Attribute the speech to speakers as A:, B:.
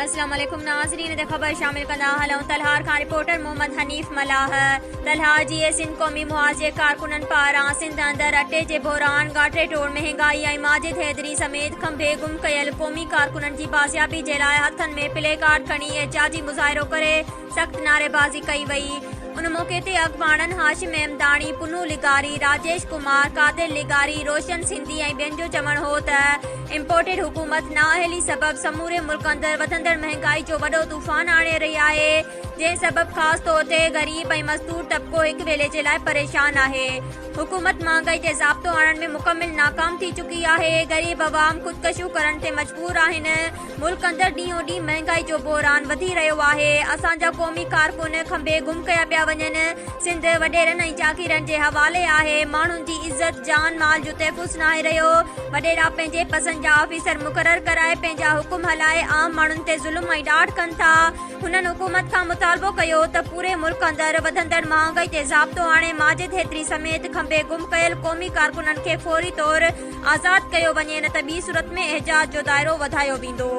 A: اسلام عليڪم ناظرين هتي خبر شامل ڪندا هلون تلهار کان رپورٽر محمد حنيف ملاح تلهار جي اي سنڌ قومي محاذ جي ڪارڪنن پاران سنڌ اندر اٽي جي بحران ڳاٽي ٽوڙ مهنگائي ۽ ماجد حيدري سميت کنڀي گم ڪيل قومي ڪارڪنن جي بازيابي جي لاء هٿن ۾ پلي ڪارڊ کڻي احتجاجي مظاهرو ڪري سخت نعريبازي ڪئي وئي. ان موقعي تي اڳواڻن هاشم احمداڻي، پنهون لغاري، راجيش ڪمار، قادر لغاري، روشن سنڌي ۽ ٻين جو چوڻ هو ته امپورٽيڊ حڪومت نااهلي سبب سموري ملڪ اندر وڌندڙ مهنگائي جو وڏو طوفان آڻي رهي آهي جنهن سبب خاص طور تي غريب ۽ مزدور طبقو هڪ ويلي جي لاء پريشان آهي. حڪومت مهانگائي تي ضابطو آڻڻ ۾ مڪمل ناڪام ٿي چڪي آهي، غريب عوام خودڪشيون ڪرڻ تي مجبور آهن، ملڪ اندر ڏينهون ڏينهن مهانگائي جو بحران وڌي رهيو آهي، اسان جا قومي ڪارڪن کنڀي گم ڪيا پيا وڃن، سنڌ وڏيرن ۽ جاگيرن جي حوالي آهي، ماڻهن جي عزت، جان مال جو تحفظ ناهي رهيو، وڏيرا پنهنجي پسند جا آفيسر مقرر ڪرائي پنهنجا حڪم هلائي عام ماڻهن تي ظلم ۽ ڏاڍ ڪن ٿا، هنن حڪومت کان مطالبو ڪيو ته پوري ملڪ اندر وڌندڙ مهانگائي تي ضابطو آڻي ماجد حيدري سميت کنڀي گم ڪيل قومي ڪارڪنن کي فوري طور آزاد ڪيو وڃي نه ته ٻي صورت ۾ احجاج جو دائرو وڌايو ويندو.